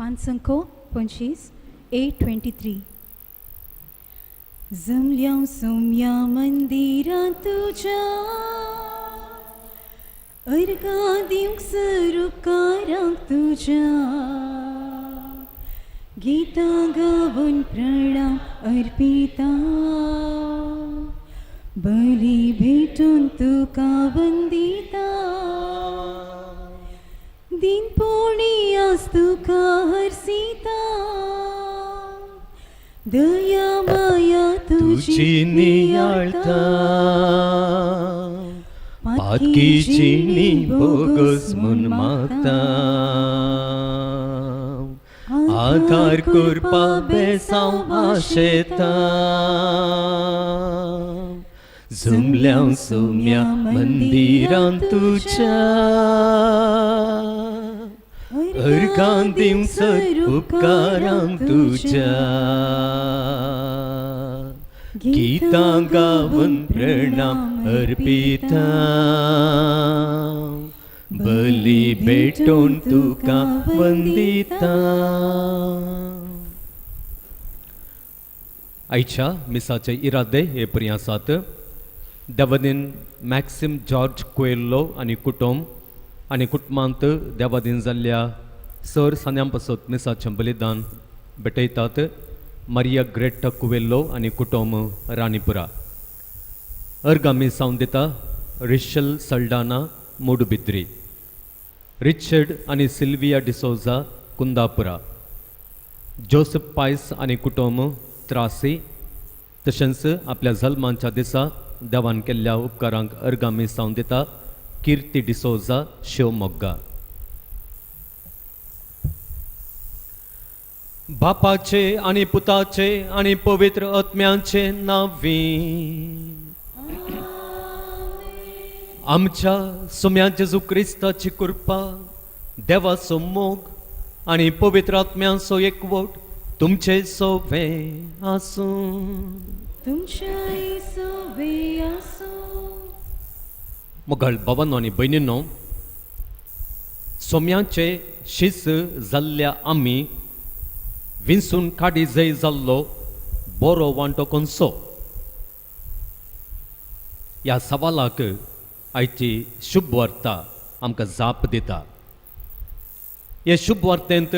पांचसंको 25 823. जमल्या सोम्या मंदिरां तुज्या अर्गां दिवंक सरुपकारांक तुज्या गीतां गावन प्रणाम अर्पिता बली भेटून तुका वंदिता दिनपोणी आज तुका हरसिता दया माया तुजी तुजी नियाळता पातकी जिणी बोगस म्हूण मागता आधार करपा बेसांव आशेता जमल्या सोम्या मंदिरांत तुज्या अर्गां दिवंक सर उपकारांक तुज्या गीतां गावन प्रणाम अर्पिता बली भेटोवन तुका वंदिता. आयच्या मिसाचे इरादे हे परी आसात. देवादीन मॅक्सिम जॉर्ज कोएल्लो आनी कुटुंब आनी कुटुंबांत देवादीन जाल्ल्या सर सान्यां पासत मिसाचें बलिदान भेटयतात. मारिया ग्रेटा कुवेल्लो आनी कुटुंब राणीपुरा. अर्गां मिसावन दिता रिशल सल्डाना मोडुबिद्री, रिचर्ड आनी सिल्विया डिसोजा कुंदापुरा, जोसेफ पायस आनी कुटुंब त्रासी. तशेंच आपल्या जल्मांच्या दिसा देवान केल्ल्या उपकारांक अर्गां मिसावन दिता किर्ती डिसोजा शिवमोग्गा. बापाचे आनी पुताचे आनी पवित्र आत्म्याचे नांवी आमच्या सुम्या जेजू क्रिस्ताची कृपा, देवाचो मोग आनी पवित्र आत्म्याचो एकवट तुमचे सोवे आसूं. तुमच्या सोवे आसूं. मोगाळ भावांनो आनी भयणींनो, सोम्याचे शीस जाल्ल्या आमी विंचून काडी जय जाल्लो बरो वांटो कोनसो ह्या सवालाक आयची शुभ वार्ता आमकां जाप दिता. हे शुभ वार्तेंत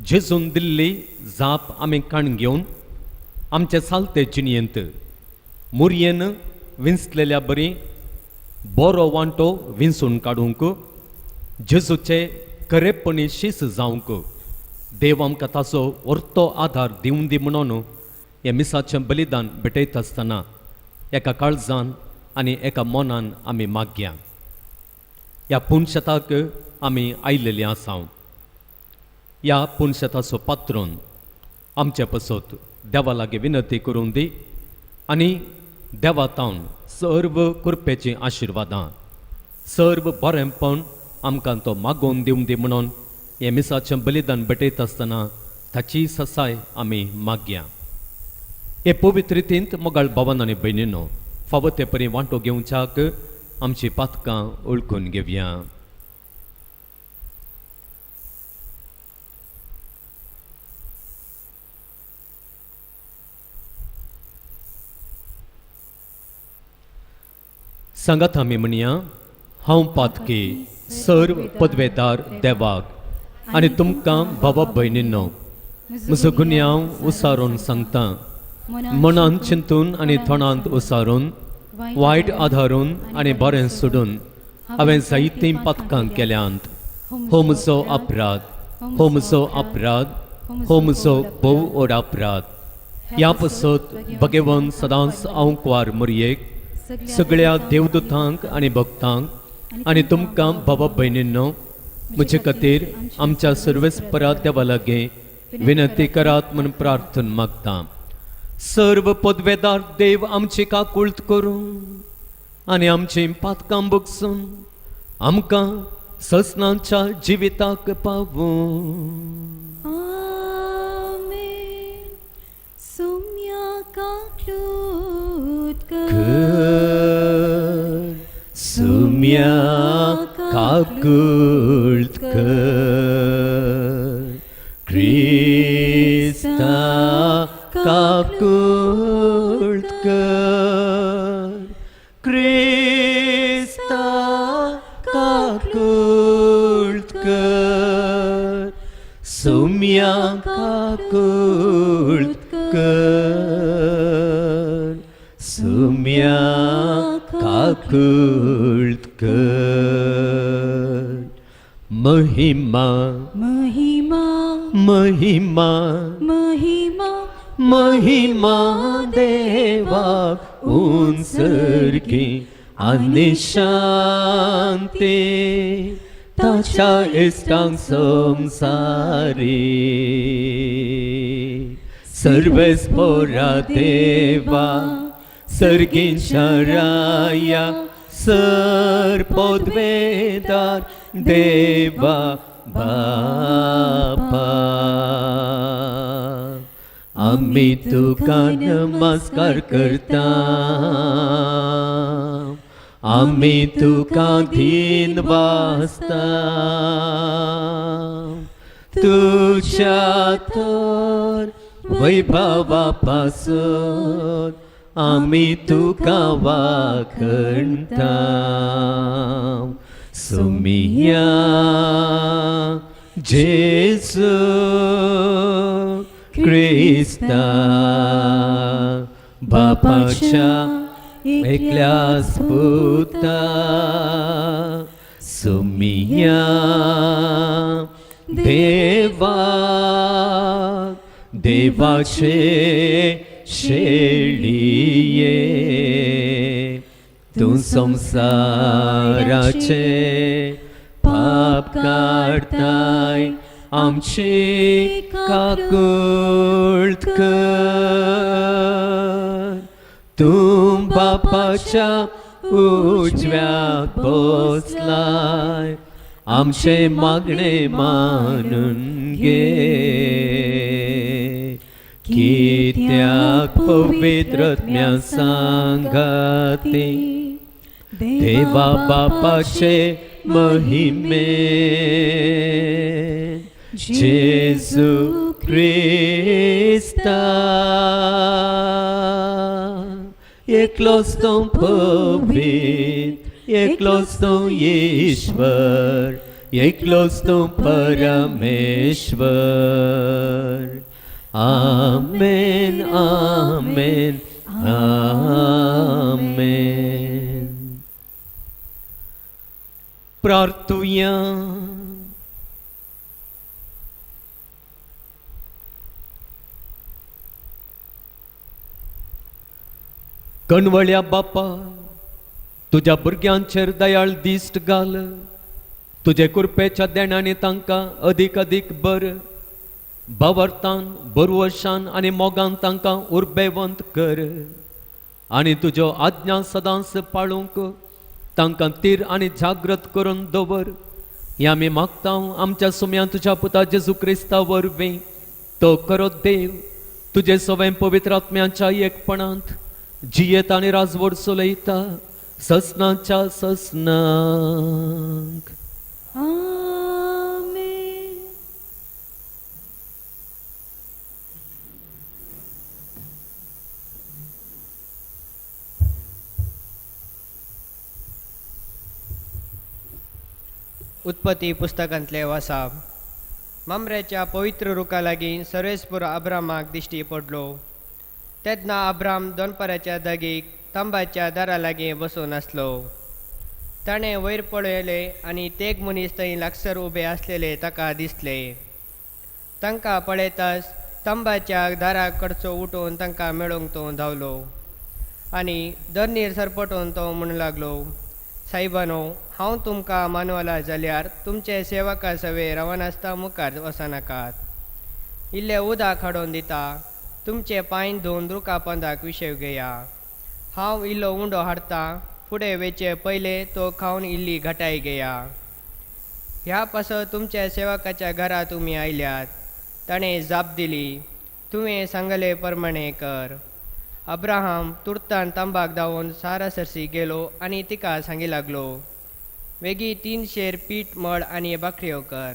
जेजून दिल्ली जाप आमी काण घेवन आमचे चालते जिणयेंत मुरयेन विंचलेल्या बरी बरो वांटो विंचून काडूंक जेजूचे खरेपणी शीस जावंक देव आमकां ताचो व्हरतो आदार दिवन दी म्हणून हें मिसाचें बलिदान भेटयता आसतना एका काळजान आनी एका मनान आमी मागया. ह्या पुनशताक आमी आयलेलीं आसा. ह्या पुनशताचो पात्रोन आमचे पसत देवा लागीं विनंती करूंक दी आनी देवा तावन सर्व कृपेचीं आशिर्वादां सर्व बरेंपण आमकां तो मागोवन दिवंक दी म्हणून हें मिसाचें बलिदान भेटयता आसतना ताची ससाय आमी मागया. हे पवित्र रितींत मोगाळ भावान आनी भयणीनो फावो ते परी वांटो घेवच्याक आमची पातकां वळखून घेवया. सांगात आमी म्हणया, हांव पातकी सर्व पदवेदार देवाक आनी तुमकां भावा भयणींनो म्हजो गुन्यांव उसारून सांगता. मनांत चिंतून आनी तोंडांत उसारून वायट आधारून आनी बरें सोडून हांवें जायतीं पातकां केल्यांत. हो म्हजो अपराध, हो म्हजो अपराध, हो म्हजो भोव व्हड अपराध. ह्या पसत भगेवन सदांच हांव कुवार मोरयेक सगळ्या देवदूतांक आनी भक्तांक आनी तुमकां भावा भयणींनो म्हजे खातीर आमच्या सर्वेस्परा देवा लागीं विनंती करात म्हूण प्रार्थना मागता. सर्व पदवेदार देव आमची काकुळट करूं आनी आमची पातकां बगसून आमकां ससनाच्या जिविताक पावूं. आमेन. सुम्या काकलूत कर, सुम्या काकुळट कर, काकूळ कर, सुम्या काकूळ कर. महिमा महिमा महिमा महिमा महिमा देवा उंचरकी आनी शांती ताच्या इश्टांक संवसारी. सर्वेस्पोरा देवा सर्गींच्या राया सर पदवेदार देवा बापा, आमी तुका नमस्कार करता, आमी तुका धीन वासता. तुज्या तर वैभवा पासून आमी तुका वाखणता. सुमिया जेजू क्रिस्ता बापाच्या एकल्याच पुता, सुमिया देवा देवाचे शेळिये, तूं संवसाराचे पाप काडताय आमची काकूळ कर. तूं बापाच्या उजव्याक बसलाय आमचे मागणे मानून घे. कित्याक पवित्र आत्म्या सांगाती देवा बापाचे महिमे जेजू क्रिस्ता एकलोच तो पवित्र, एकलोच तो ईश्वर, एकलोच तो परमेश्वर. आमेन आमेन आमेन. प्रार्थुया. कणवळ्या बापा, तुज्या भुरग्यांचेर दयाळ दिश्ट घाल. तुजे कृपेच्या देणांनी तांकां अदीक अदीक बर भावार्थान, बरवशान आनी मोगान तांकां उर्बेवंत कर आनी तुज्यो आज्ञा सदांच पाळूंक तांकां तीर आनी जागृत करून दवर. हें आमी मागता आमच्या सुम्या तुज्या पुता जेजू क्रिस्ता वरवीं. तो खरो देव तुजे सवें पवित्र आत्म्याच्या एकपणांत जियेत आनी राजवट चलयता ससनाच्या ससनाक. आमेन. उत्पत्ती पुस्तकांतले वासाप. मामऱ्याच्या पवित्र रुखा लागीं सर्वेस्पूर अब्रामाक दिश्टी पडलो. तेन्ना अब्राम दोनपाराच्या दागीक तांबाच्या दारा लागीं बसून आसलो. ताणें वयर पळयलें आनी तेग मनीस थंय लागसर उबे आसलेले ताका दिसले. तांकां पळयताच तांबाच्या दारा कडचो उठून तांकां मेळूंक तो धांवलो आनी धरणीर सरपटून तो म्हणूंक लागलो, सायबानो, हांव तुमकां मानवला जाल्यार तुमचे सेवका सवे रावनासता मुखार वचनाकात. इल्लें उदक हाडून दिता, तुमचे पांय धुवन रुखा पंदाक विशेव घेया. हांव इल्लो उंडो हाडटा, फुडें वेचे पयले तो खावन इल्ली घटाय घेया. ह्या पासत तुमच्या सेवकाच्या घरा तुमी आयल्यात. ताणें जाप दिली, तुवें सांगले प्रमाणे कर. अब्राहम तुर्तान तांबाक धांवून सारा सरशी गेलो आनी तिका सांगी लागलो, वेगीं 3 शेर पीठ मळ आनी भाकऱ्यो कर.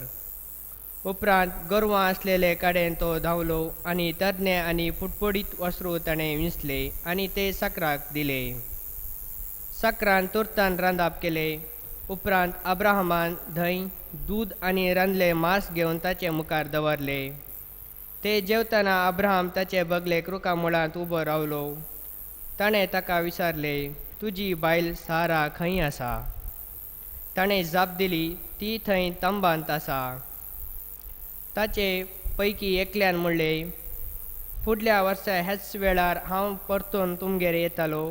उपरांत गोरवां आसलेले कडेन तो धांवलो आनी तरणे आनी फुटफुटीत वस्त्रू ताणें विंचले आनी ते साकराक दिले. साकरान तुर्तान रांदप केलें. उपरांत अब्राहमान धंय, दूद आनी रांदले मांस घेवन ताचे मुखार दवरले. ते जेवतना अब्राहम ताचे बगलेक रुखा मुळांत उबो रावलो. ताणें ताका विचारलें, तुजी बायल सारा खंय आसा? ताणें जाप दिली, ती थंय तंबांत आसा. ताचे पैकी एकल्यान म्हणलें, फुडल्या वर्सा ह्याच वेळार हांव परतून तुमगेर येतालो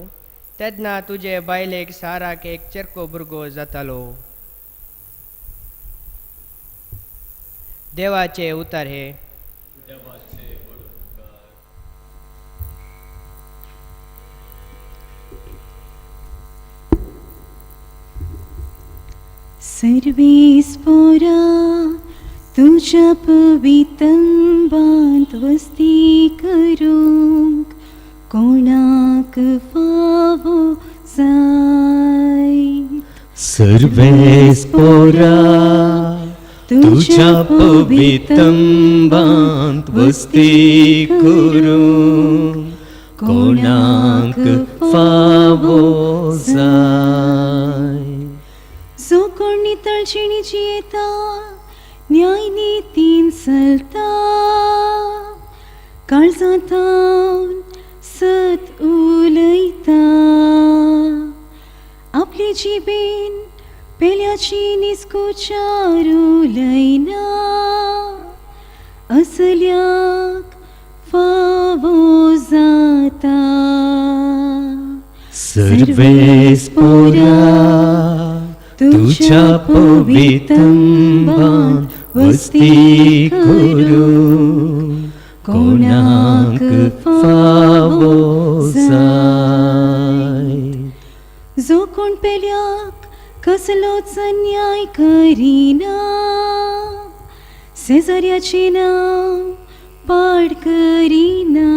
तेन्ना तुजे बायलेक साराक एक चेरको भुरगो जातालो. देवाचे उतर हे. सर्वेस्पोरा तुज्या पवितंबांत वस्ती करूंक कोणाक फावो जाय. सर्वेस्पोरा तुज्या पवितंबांत वस्ती करूंक कोणाक फावो जाय. जो कोण नितळशिणी जियेता, न्याय नितीन चलता, काळजांतावन सत उलयता, आपले जिबेन पेल्याची निस्कुचार उलयना, असल्याक फावो जाता. सर्वेस्पोरा तुज्या पवितंबांत वस्ती करूंक कोणाक फावो जाय. जो कोण पेल्याक कसलोच अन्याय करिना, शेजाऱ्याचें नांव पाड करिना,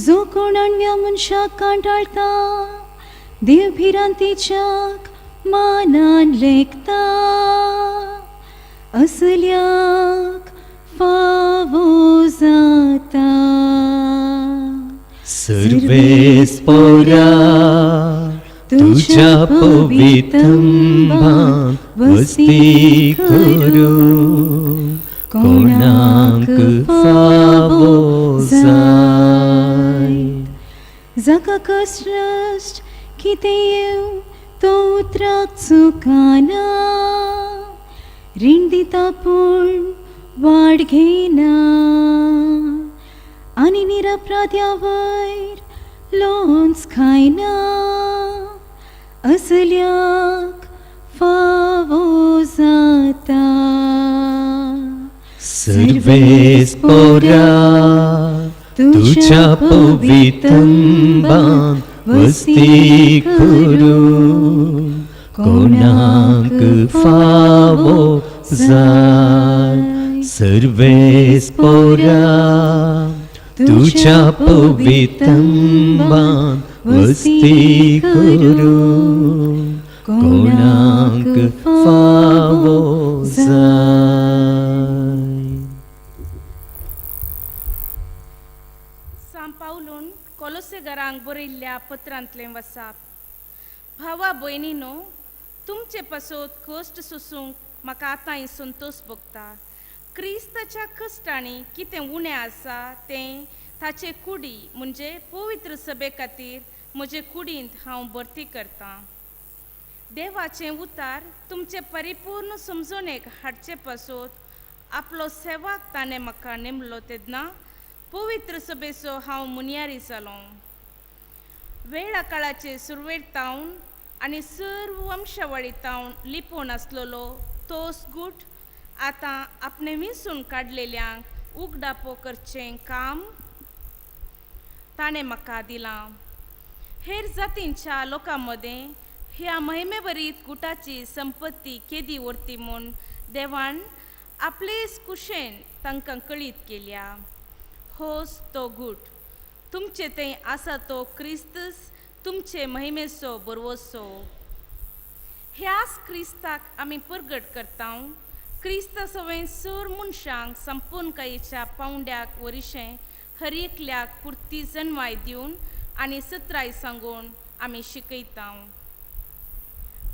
जो कोण अणव्या मनशाक कांटाळटा, देव भिरांतीच्याक मानान लेखता, असल्याक फावो जाता. सर्वेस्पोरा तुज्या पवितंबांत वस्ती करूंक कोणाक फावो जाय. जाका कश्ट कितें येवं तो उतराक चुकाना, रीण दिता पूण वाड घेना, आनी निरपराध्या वयर लोंच खायना, असल्याक फावो जाता. सर्वेस्पोरा तुज्या पवितंबांत वस्ती करूंक कोणाक फावो जाय. सर्वेस्पोरा तुज्या पवितंबांत वस्ती करूंक कोणाक फावो जाय. सांत पावलून कोलोसेगारांक बरयल्ल्या पत्रांतलें वसाप. भावा भयणीनो, तुमचे पासत कश्ट सोसूंक म्हाका आतांय संतोश भोगता. क्रिस्ताच्या कश्टांनी कितें उणें आसा तें ताचे कुडी म्हणजे पवित्र सभे खातीर म्हजे कुडींत हांव भरती करतां. देवाचें उतार तुमचे परिपूर्ण समजणेक हाडचे पासत आपलो सेवाक ताणें म्हाका नेमलो तेन्ना पवित्र सभेचो हांव मुनियारी जालो. वेळा काळाचे सुरवेर तावन आनी सर्व वंशावळी तावन लिपोवन आसलेलो तोच गूट आतां आपणें विंचून काडलेल्यांक उगडापो करचें काम ताणें म्हाका दिलां. हेर जातींच्या लोकां मदें ह्या महिमेभरीत गुटाची संपत्ती केदी व्हरती म्हूण देवान आपलेच कुशेन तांकां कळीत केल्या. होच तो गूट तुमचे थंय आसा तो क्रिस्तस तुमचे महिमेचो बरवसो. ह्याच क्रिस्ताक आमी परगट करता. क्रिस्ता सवें सूर मनशांक संपूर्णकायेच्या पावंड्याक वरिशें हर एकल्याक पुरती जनवाय दिवन आनी सत्राय सांगून आमी शिकयता.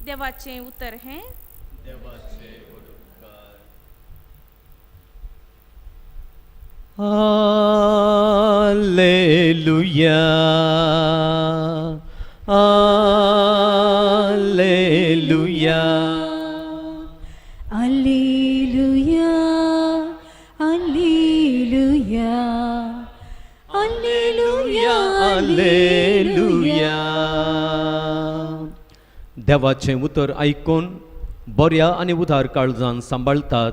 देवाचें उतर हें. देवाचे उपकार. Alleluia, alleluia. Alleluia, alleluia, alleluia, alleluia. देवाचें उतर आयकून बऱ्या आनी उदार काळजान सांबाळतात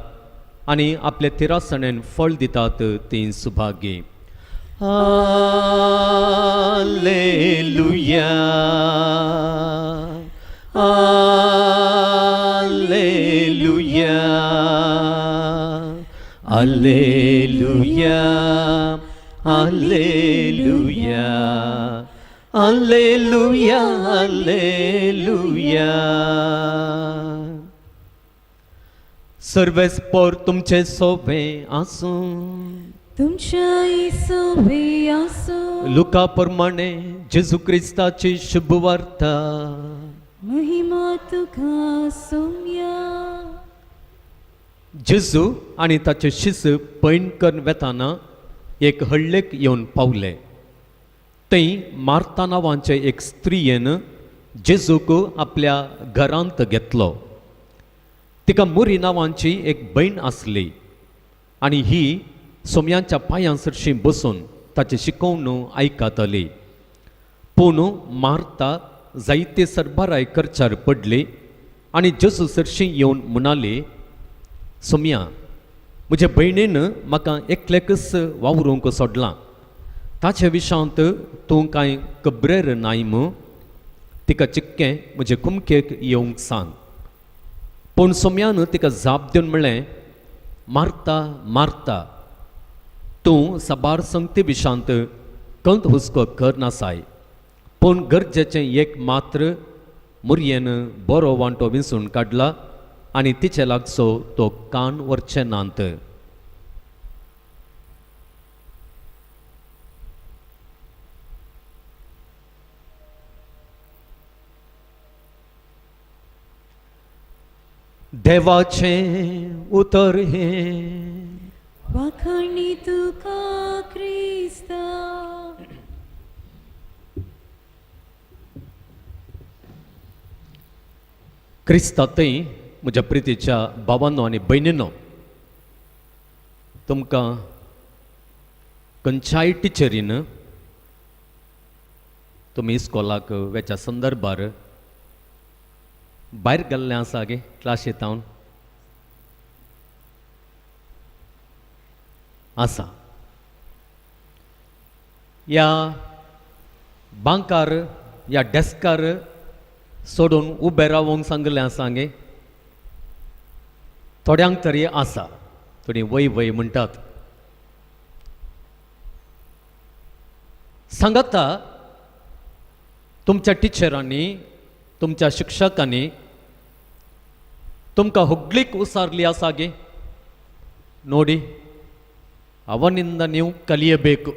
आनी आपले तिरासणेन फळ दितात तीं Subhagi. Alleluia, alleluia, alleluia, alleluia, alleluia, alleluia. सर्वेस्पोर तुमचे सोबे आसूं. तुमच्या सोबे आसूं. लुका प्रमाणे जेजू क्रिस्ताची शुभ वार्ता. महिमा तुका सोम्या. जेजू आनी ताचे शिस पैण करून वेताना एक हळ्ळेक येवन पावले. थंय मार्ता नांवाचे एक स्त्रियेन जेजूक आपल्या घरांत घेतलो. तिका मुरी नांवांची एक भयण आसली आनी ही सोम्यांच्या पांयां सरशी बसून ताचें शिकोवन आयकताली. पूण मार्ता जायते सरबराय करच्यार पडली आनी जेजू सरशी येवन म्हणाली, सोम्या, म्हजे भयणीन म्हाका एकल्याकच वावरूंक सोडलां, ताचे विशांत तूं कांय कब्रेर नाय मू? तिका चिक्कें म्हजे कुमकेक येवंक सांग. पूण सोम्यान तिका जाप दिवन म्हणलें, मार्ता मार्ता, तूं साबार संगती विशांत कंत हुस्को कर नासाय, पूण गरजेचें एक मात्र मुरयेन बरो वांटो विंचून काडला आनी तिचे लागचो तो कान व्हरचे नात. देवाचें उतर हें. वाखाणी तुका क्रिस्ता. क्रिस्तांतय म्हज्या प्रितीच्या भावांनो आनी भयणीनो, तुमकां खंयच्याय टिचरीन तुमी इस्कोलाक वेच्या संदर्भार भायर गेल्लें आसा गे क्लासींत हांव आसा. ह्या बांकार ह्या डेस्कार सोडून उबें रावंक सांगलें आसा गे. थोड्यांक तरी आसा, थोडीं वय वय म्हणटात. सांगाता तुमच्या टिचरांनी तुमच्या शिक्षकांनी तुमकां होगळीक उसारली आसा गे. ನೋಡಿ ಅವನಿಂದ ನೀವು ಕಲಿಯಬೇಕು.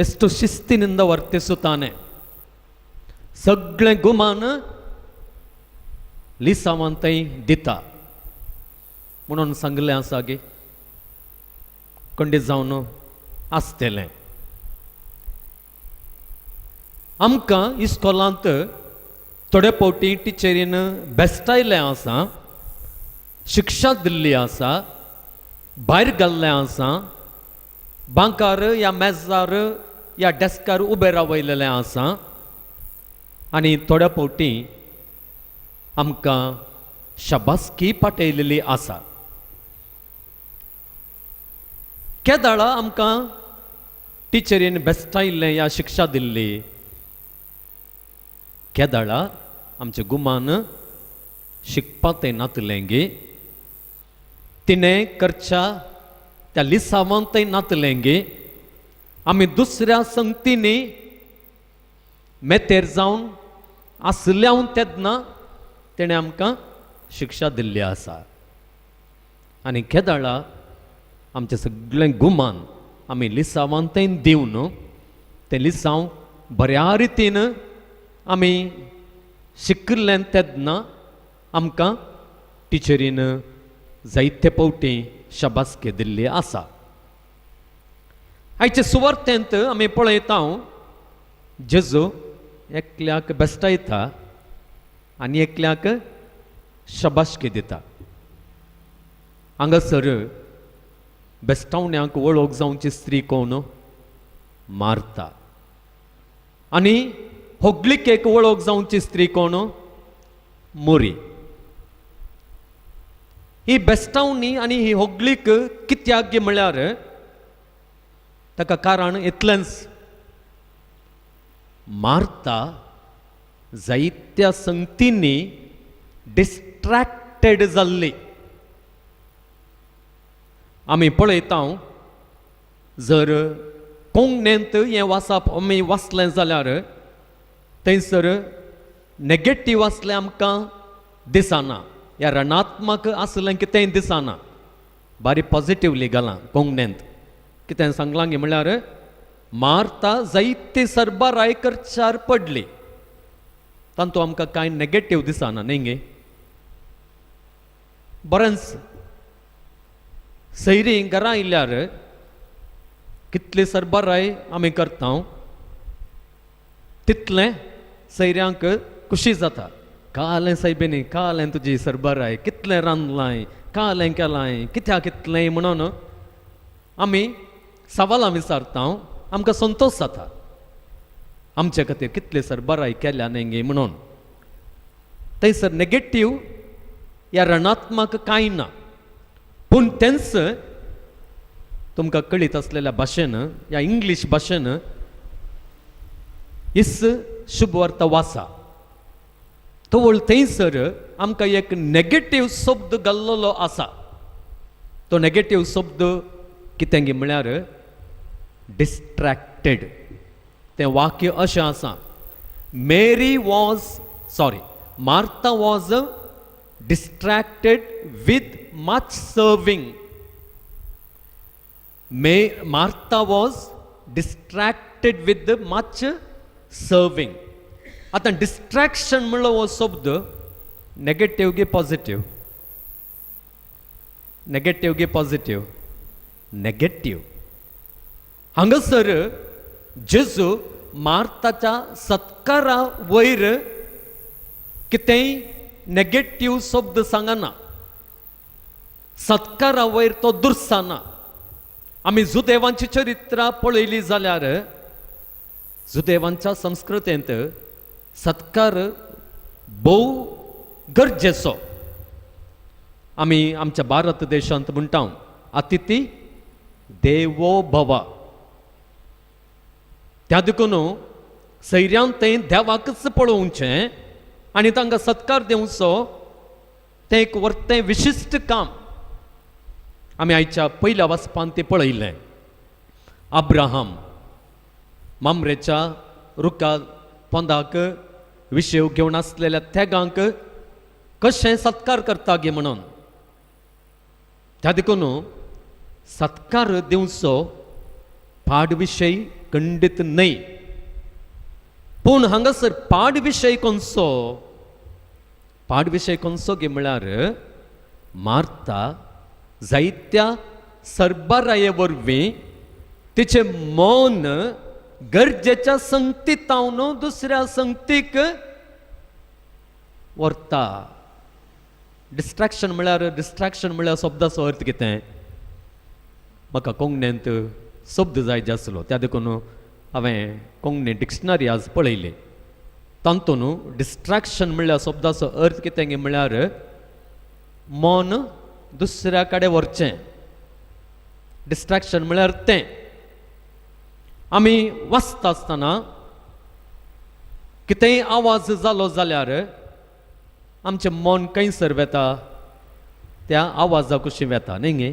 ಎಷ್ಟು ಶಿಸ್ತಿನಿಂದ ವರ್ತಿಸುತ್ತಾನೆ. सगळें गुमान लिसांवांतय दिता म्हणून सांगलें आसा गे. कंडीत जावन आसतलें. आमकां इस्कोलांत थोडे फावटी टिचरीन बेस्टायलें आसा, शिक्षा दिल्ली आसा, भायर घाल्लें आसा, बांकार या मेजार या डेस्कार उबें रावयलेलें आसा आनी थोड्या फावटी आमकां शाबासकी पाटयलेली आसा. केदाळा आमकां टिचरीन बेस्टायल्लें या शिक्षा दिल्ली, केदाळा आमचे गुमान शिकपाक तें नातलें गे, तिणें करच्या त्या लिसांवांतय नातलें गे, आमी दुसऱ्या संगतींनी मेतेर जावन आसल्याव तेन्ना तेणें आमकां शिक्षा दिल्ली आसा. आनी केदाळा आमचें सगळें गुमान आमी लिसांवांतय दिवन तें लिसांव बऱ्या रितीन आमी शिकिल्लें तेन्ना आमकां टिचरीन जायते फावटी शाबासकी दिल्ली आसा. आयचे सुवार्तेंत आमी पळयता, जेजू एकल्याक बेस्टायता आनी एकल्याक शाबासकी दिता. हांगासर बेस्टावण्याक वळख जावची स्त्री कोण? मार्ता. आनी होगलिकेक वळख जावची स्त्री कोण? मोरी. ही बेस्टावणी आनी ही होगलीक कित्याक म्हळ्यार ताका कारण इतलेंच, मार्ता जायत्या संगतींनी डिस्ट्रॅक्टेड जाल्ली. आमी पळयता, जर कोंकणींत हें वाचप आमी वाचलें जाल्यार थंयसर नेगेटीव आसलें आमकां दिसना, या ऋणात्मक आसलें कितेंय दिसना. बारी पॉजिटिवली घालां कोंकणींत. कितें सांगलां गे म्हळ्यार मार्ता जायती सरबराय करच्यार पडली, तातूंत आमकां कांय नेगेटीव दिसना न्ही गे. बरेंच सैरीं घरा आयल्यार कितली सरबराय आमी करता तितलें सैऱ्यांक खुशी जाता. कालें सायबिनी, कालें तुजी सरबराय, कितलें रांदलाय, कालें केलाय, कित्याक कितलें म्हणून आमी सवालां विचारता, आमकां संतोश जाता आमचे खातीर कितली सरबराय केल्या न्ही गे म्हणून. थंयसर नेगेटीव या ऋणात्मक कांय ना. पूण तेंच तुमकां कळीत आसलेल्या भाशेन या इंग्लीश भाशेन इस शुभवार्ता वाचा तवळ थंयसर आमकां एक नेगेटीव शब्द घाल्लेलो आसा. तो नेगेटीव शब्द कितें गी म्हळ्यार डिस्ट्रॅक्टेड. तें वाक्य अशें आसा, Mary was sorry Martha was distracted with much serving. Martha was distracted with much serving. आतां डिस्ट्रॅक्शन म्हणलो हो शब्द नेगेटीव गे पॉजिटीव? नेगेटीव गे पॉजिटीव? नेगेटीव. हांगासर जेजू मार्ताच्या सत्कारा वयर कितेंय नेगेटीव शब्द सांगना, सत्कारा वयर तो दुर्साना. आमी जुदेवांची चरित्रां पळयली जाल्यार जुदेवांच्या संस्कृतेंत सत्कार भोव गरजेचो. आमी आमच्या भारत देशांत म्हणटा, अतिथी देवो भव. त्या देखून सैऱ्यान तें देवाकच पळोवचें आनी तांकां सत्कार दिवचो, तें एक वर्तें विशिश्ट काम. आमी आयच्या पयल्या वाचपान तें पळयलें. अब्राहम मामरेच्या रुखा पोंदाक विशेव घेवन आसलेल्या तेगांक कशें सत्कार करता गे म्हणून. त्या देखून सत्कार दिवचो पाड विशय खंडीत न्हय. पूण हांगासर पाड विशय कोणसो? पाड विशय कोणसो गे म्हळ्यार मार्ता जायत्या सरबराये वरवीं तिचें मन गरजेच्या संगतीतावन दुसऱ्या संगतीक व्हरता. डिस्ट्रॅक्शन म्हळ्यार, डिस्ट्रॅक्शन म्हळ्यार शब्दाचो अर्थ कितें? म्हाका कोंकणींत शब्द जाय आसलो, त्या देखून हांवें कोंकणी डिक्शनरी आज पळयली. तातूंत डिस्ट्रॅक्शन म्हणल्यार शब्दाचो अर्थ कितें गे म्हळ्यार मन दुसऱ्या कडेन व्हरचें. डिस्ट्रॅक्शन म्हळ्यार तें आमी वाचता आसतना कितेंय आवाज जालो जाल्यार आमचें मन खंयसर वेता? त्या आवाजा कुशीं वेता न्ही गे.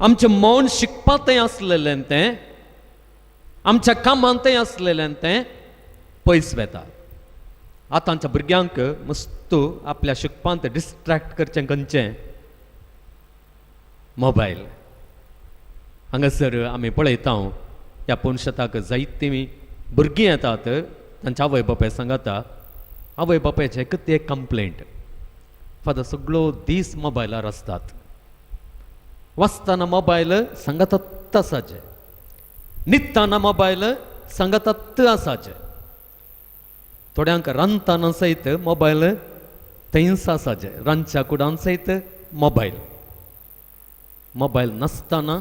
आमचें मन शिकपांतय आसलेलें तें, आमच्या कामांतय आसलेलें तें पयस वेता. आतांच्या भुरग्यांक मस्त आपल्या शिकपांत डिस्ट्रॅक्ट करचें खंयचें? मोबायल. हांगासर आमी पळयता, ह्या पोनशेताक जायतीं भुरगीं येतात तांच्या आवय बापाय सांगाता. आवय बापायचें एकच एक कंप्लेंट, फादर सगळो दीस मोबायलार आसतात. वाचतना मोबायल सांगात आसाचें, न्हिदतना मोबायल सांगात आसाचें, थोड्यांक रांदतना सयत मोबायल थंयच आसाचें, रांदच्या कुडान सयत मोबायल. मोबायल नासतना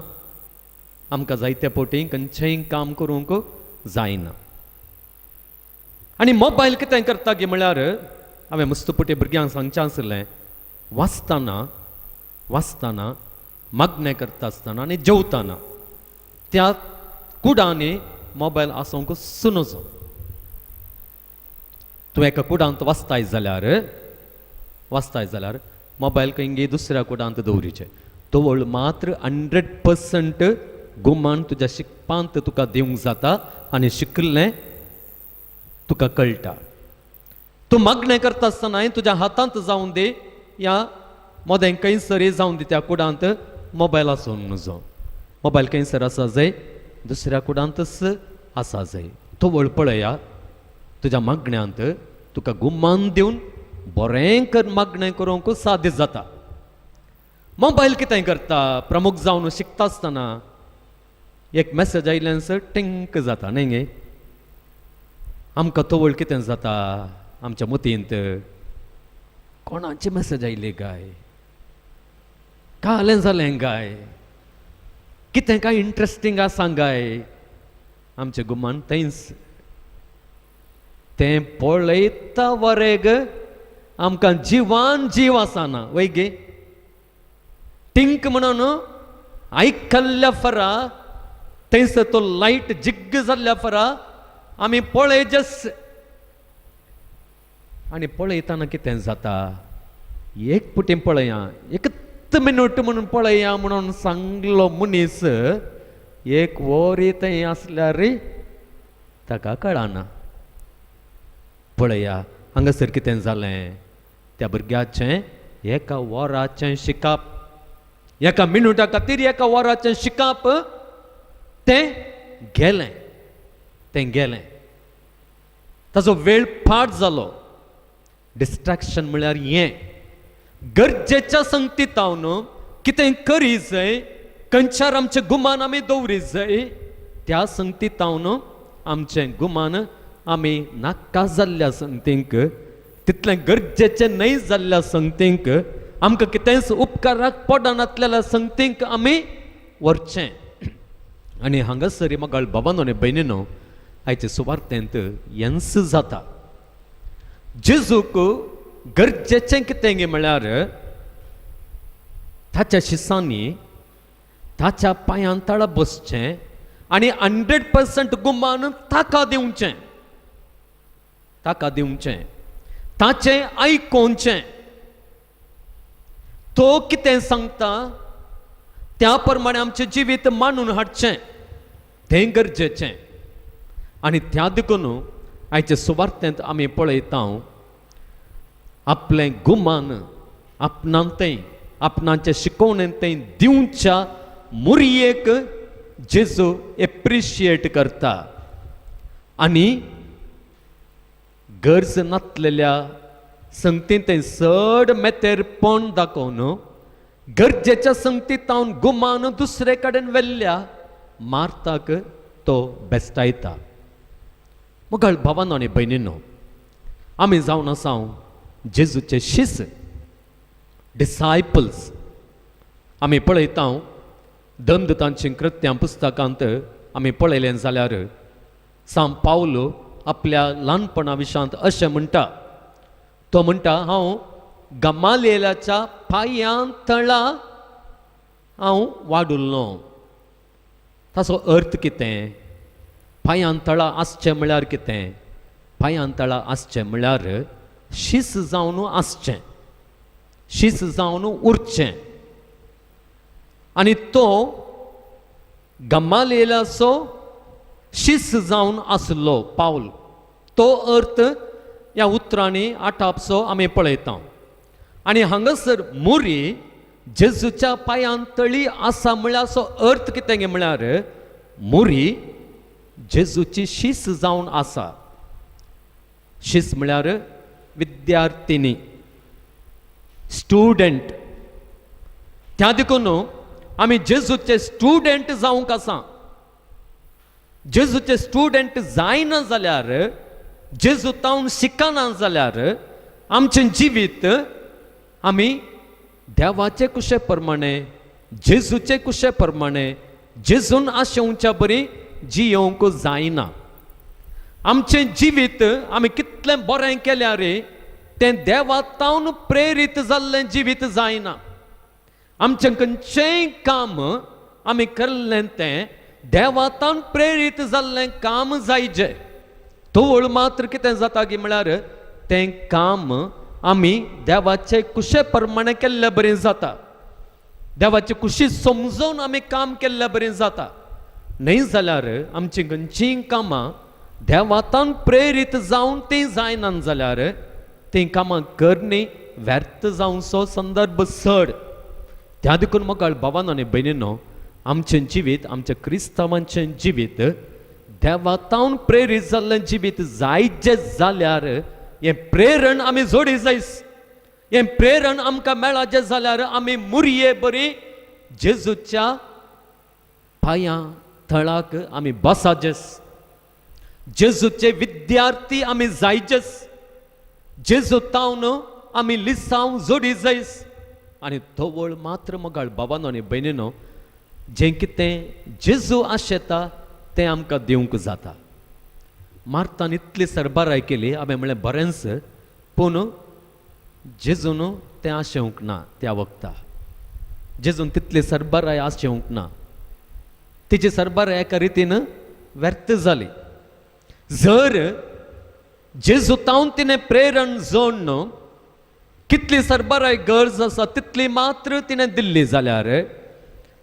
आमकां जायते फावटी खंयचेंय काम करूंक जायना. आनी मोबायल कितें करता गी म्हळ्यार हांवें मुस्तपुटी भुरग्यांक सांगचें आसलें, वाचतना वाचतना मागणें करता आसतना आनी जेवतना त्या कुडांनी मोबायल आसूंक नजो. तूं एका कुडांत वाचताय जाल्यार वाचताय जाल्यार मोबायल खंय दुसऱ्या कुडांत दवरिचें. तवळ मात्र 100% गुमान तुज्या शिकपांत तुका दिवंक जाता आनी शिकिल्लें तुका कळटा. तूं मागणें करता आसतना तुज्या हातांत जावन दी या मोदें खंयसर जावन दी त्या कुडांत मोबायल आसूंक नजो. मोबायल खंयसर आसा जाय, दुसऱ्या कुडांतच आसा जाय. तवळ पळया तुज्या मागण्यांत तुका गुमान दिवन बरें कर मागणें करूंक साध्य जाता. मोबायल कितें करता, प्रमुख जावन शिकता आसतना एक मॅसेज आयल्यान टिंक जाता न्ही गे. आमकां तवळ कितें जाता आमच्या मतींत, कोणाची मॅसेज आयली काय, कालें जालें काय, कितें काय इंट्रस्टींग आसा काय, आमचें गुमान थंयच तें पळयता वरेग आमकां जिवान जीव आसना वय गे. टिंक म्हणून आयकल्ल्या फरा थंयसर तो लायट जिग्ग जाल्ल्या फरा आमी पळयजस. आनी पळयतना कितें जाता, एक पुटी पळया एकच मिनट म्हणून पळया म्हणून सांगलो मनीस एक वरी थंय आसल्यार ताका कळना. पळया हांगासर कितें जालें, त्या भुरग्याचें एका वराचें शिकप, एका मिनुटा खातीर एका वराचें शिकप तें गेलें, तें गेलें. ताजो वेळ फाट जालो. डिस्ट्रॅक्शन म्हळ्यार हें, गरजेच्या संगतीतावन कितें करी जाय, खंयच्यार आमचें गुमान आमी दवरी जाय, त्या संगतीतावन आमचें गुमान आमी नाका जाल्ल्या संगतींक, तितलें गरजेचें न्हय जाल्ल्या संगतींक, आमकां कितेंच उपकाराक पडनातलेल्या संगतींक आमी व्हरचें. आनी हांगासर मगाळ बाबानो आनी भयणीनो आयचे सुवार्तेंत हेंच जाता. जेजूक गरजेचें कितें गे म्हळ्यार ताच्या शिसांनी ताच्या पांयान तळा बसचें आनी 100% गुमान ताका दिवचें, ताका दिवचें, ताचें आयकोवचें. तो कितें सांगता त्या प्रमाणे आमचें जिवीत मांडून हाडचें, तें गरजेचें. आनी त्या देखून आयचे सुवार्तेंत आमी पळयता आपलें गुमान आपणांत तें आपणाचे शिकोवणेंत तें दिवच्या मुरयेक जेजू एप्रिशिएट करता आनी गरज नासलेल्या संगतीन तें चड मेतेरपण दाखोवन गरजेच्या संगतीतावन गुमान दुसरे कडेन व्हेल्ल्या मार्ताक तो बेस्टायता. मुखार भावानो आनी भयणीनो, आमी जावन आसा जेजूचे शिस, डिसायपल्स. आमी पळयता दंदतांची कृत्यां पुस्तकांत आमी पळयलें जाल्यार सांत पावलो आपल्या ल्हानपणा विशांत अशें म्हणटा. तो म्हणटा, हांव गमालेलाच्या पांयां तळा हांव वाडुल्लो. ताचो अर्थ कितें? पांयां तळा आसचें म्हळ्यार कितें? पांयां तळा आसचें म्हळ्यार शीस जावन आसचें, शीस जावन उरचें. आनी तो गमालेलाचो शीस जावन आसलो पावल. तो अर्थ ह्या उतरांनी आटापसो आमी पळयता. आनी हांगासर मुरी जेजूच्या पांयान तळी आसा म्हळ्यार असो अर्थ कितें गे म्हळ्यार मुरी जेजूची शीस जावन आसा. शीस म्हळ्यार विद्यार्थिनी, स्टुडंट. त्या देखून आमी जेजूचे स्टुडंट जावंक आसा. जेजूचे स्टुडंट जायना जाल्यार, जेजू तावन शिकना जाल्यार आमचें जिवीत आमी देवाचे कुशे प्रमाणे, जेजूचे कुशे प्रमाणे, जेजून आशेवच्या बरी जियोवंक जायना. आमचें जिवीत आमी कितलें बरें केल्यार तें देवा तावन प्रेरीत जाल्लें जिवीत जायना. आमचें खंयचेंय काम आमी केल्लें तें देवा तावन प्रेरीत जाल्लें काम जायजे. तवळ मात्र कितें जाता की म्हळ्यार तें काम आमी देवाचे कुशे प्रमाणे केल्ले बरें जाता. देवाची कुशी समजून आमी काम केल्ले बरें जाता. न्हय जाल्यार आमचीं खंयचीय कामां देवातान प्रेरीत जावन तीं जायना जाल्यार तीं कामां करणी व्यर्थ जावचो संदर्भ चड. त्या देखून मोगाळ भावान आनी भयणीनो, आमचें जिवीत, आमच्या क्रिस्तांवांचें जिवीत देवातावन प्रेरीत जाल्लें जिवीत जायजें जाल्यार हें प्रेरण आमी जोडी जायस. हें प्रेरण आमकां मेळाचें जाल्यार आमी मुरये बरी जेजूच्या पांयां थळाक आमी बसाजेस. जेजूचे विद्यार्थी आमी जायजेस. जेजू तावन आमी लिसांव जोडी जायस. आनी तवळ मात्र मोगाळ बाबानो आनी भयणीनो, जें कितें जेजू आशेता तें आमकां दिवंक जाता. मार्तान इतली सरबराय केली, हांवें म्हणलें बरेंच, पूण जेजून तें आशेवंक ना. त्या वखता जेजून तितली सरबराय आशेवंक ना. तिची सरबराय एका रितीन व्यर्थ जाली. जर जेजू तावन तिणें प्रेरण जोडून कितली सरबराय गरज आसा तितली मात्र तिणें दिल्ली जाल्यार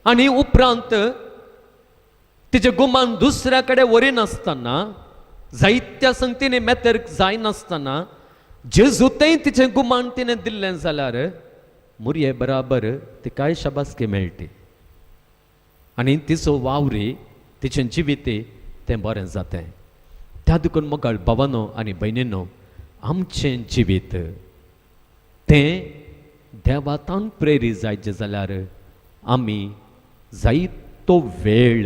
आनी उपरांत तिचें गुमान दुसऱ्या कडेन व्हरिनासतना, जायत्या संगतीनी मेतेर जायनासतना जेजूतेंय तिचें गुमान तिणें दिल्लें जाल्यार मुरये बराबर तिकाय शाबासकी मेळटी आनी तिचो वावरी, तिचें जिवीत तें बरें जातें. त्या देखून मोगाळ भावानो आनी भयणीनो, आमचें जिवीत तें देवातान प्रेरीत जायचें जाल्यार आमी जायतो वेळ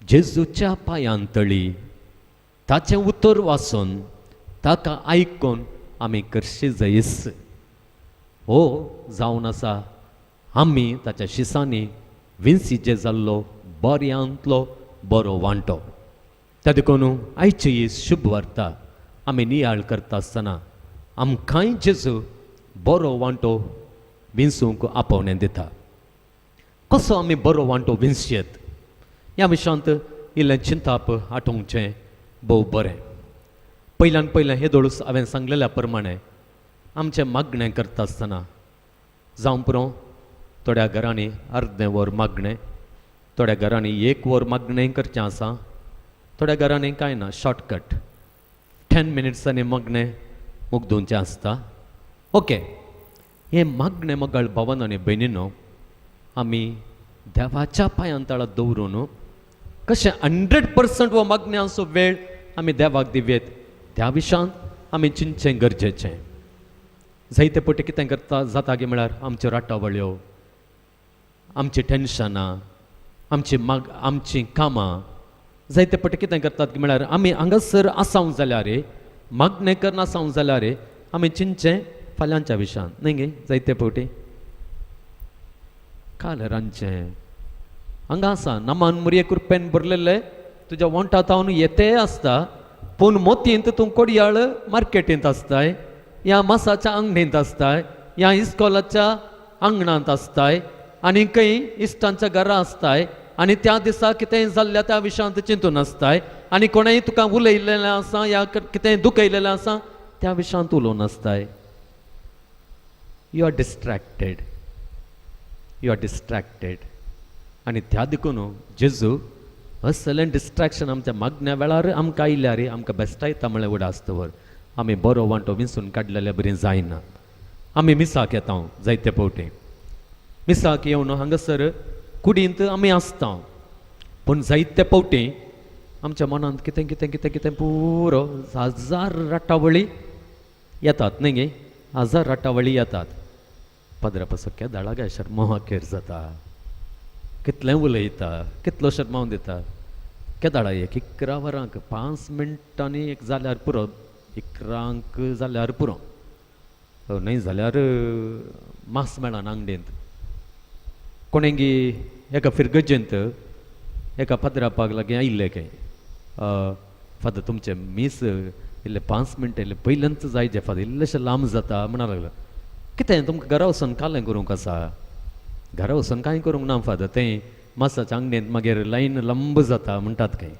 जेजूच्या पांयां तळी ताचें उतर वाचून ताका आयकून आमी करशी जायस. हो जावन आसा आमी ताच्या शिसांनी विन्सीचे जाल्लो बऱ्यांतलो बरो वांटो. त्या देखून आयची ही शुभ वार्ता आमी नियाळ करता आसतना आमकांय जेजू बरो वांटो विंचूंक आपोवणें दिता. कसो आमी बरो वांटो विंचयेत ह्या विशयांत इल्लें चिंताप आठोवचें भोव बरें. पयल्यान पयलें हे दोळूस हांवें सांगलेल्या प्रमाणें आमचें मागणें करता आसतना जावं पुरो, थोड्या घरांनी अर्दें वर मागणें, थोड्या घरांनी एक वर मागणें करचें आसा, थोड्या घरांनी कांय ना, शॉर्टकट 10 मिनट्सांनी मागणें मुगदोवचें आसता. ओके, हें मागणें मोगाळ भावान आनी भयणीनो आमी देवाच्या पांयां तळा दवरून कशें 100% हो मागण्यांचो वेळ आमी देवाक दिवयेत त्या विशयांत आमी चिंतचें गरजेचें. जायते पटी कितें करता जाता की म्हळ्यार आमच्यो राटावळ्यो, आमची टेन्शनां, आमची माग आमचीं कामां जायते पटी कितें करतात की म्हळ्यार आमी हांगासर आसाव जाल्यार, मागणें करना आसाव जाल्यार आमी चिंतचें फाल्यांच्या विशयांत न्हय गे. जायते फावटी काल रांदचें हांगा आसा नमान मुरये कुरपेन भरलेले तुज्या वोंटा तावन येते आसता, पूण मोतींत तूं कोडयाळ मार्केटींत आसताय, ह्या मासाच्या आंगणींत आसताय, ह्या इस्कोलाच्या आंगणांत आसताय आनी खंय इश्टांच्या घरा आसताय आनी त्या दिसा कितेंय जाल्ल्या त्या विशयांत चिंतून आसताय आनी कोणेंय तुका उलयलेलें आसा या कितेंय दुखयलेलें आसा त्या विशयांत उलोवन आसताय. You are distracted, you are distracted. आनी त्या देखून जेजू असलें डिस्ट्रेक्शन आमच्या मागण्या वेळार आमकां आयल्यार आमकां बेस्टायता म्हळ्यार उडासतवर आमी बरो वांटो विंचून काडलेले बरी जायना. आमी मिसाक येता जायते फावटी, मिसाक येवन हांगासर कुडींत आमी आसता, पूण जायते फावटी आमच्या मनांत कितें कितें कितें कितें पुरो हजार राटावळी येतात न्हय गे, हजार राटावळी येतात. पदरा पासो केदाळा काय शर्मो अखेर जाता, कितलें उलयता, कितलो शर्मावन दिता. केदाळा एक 11 वरांक 5 मिनटांनी एक जाल्यार पुरो, 11 जाल्यार पुरो, न्हय जाल्यार मास मेळना आंगडींत. कोणेंगी एका फिरगजेंत एका फादरापाक लागीं आयिल्लें खंय, फादर तुमचें मीस इल्लें 5 मिनटां इल्लें पयल्यानच जाय जे फादर, इल्लेशें लांब जाता म्हणा लागलो. कितें तुमकां घरा वचून कालें करूंक आसा? घरा वचून कांय करूंक ना फादर, तें मासाच्या आंगणेंत मागीर लायन लंब जाता म्हणटात खंय.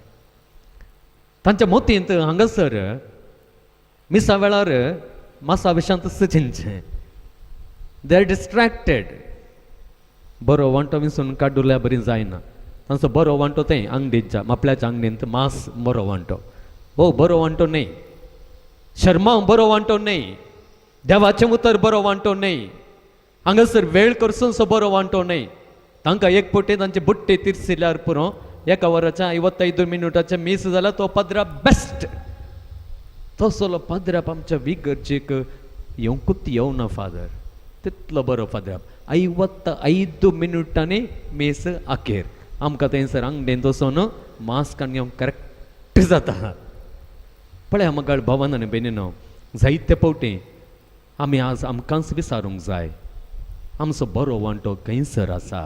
तांच्या मोतींत हांगासर मिसा वेळार मासा विशांत चिंतचें, they are distracted. बरो वांटो विसून काडुल्या बरी जायना. तांचो बरो वांटो तें आंगडीच्या मापल्याच्या आंगडींत मास बरो वांटो, हो बरो वांटो न्हय, शर्मांव बरो वांटो न्हय, देवाचें उतर बरो वांटो न्हय, हांगासर वेळ करसूनसो बरो वांटो न्हय. तांकां एक पटी तांची बुट्टी तिरसिल्यार पुरो, 1 वराच्या 55 मिनुटाचें मीस जाल्यार तो पाद्रा बेस्ट. तसलो पाद्राप आमच्या विगर्जेक येवंकूच येवना फादर, तितलो बरो फादराप. 55 मिनुटांनी मीस आखेर आमकां थंयसर आंगडेन वचून मास्क आनी घेवंक करेक्ट जाता. पळया मगाळ भावान आनी भयणीनो, जायते फावटी आमी आज आमकांच विचारूंक जाय, आमचो बरो वांटो खंयसर आसा?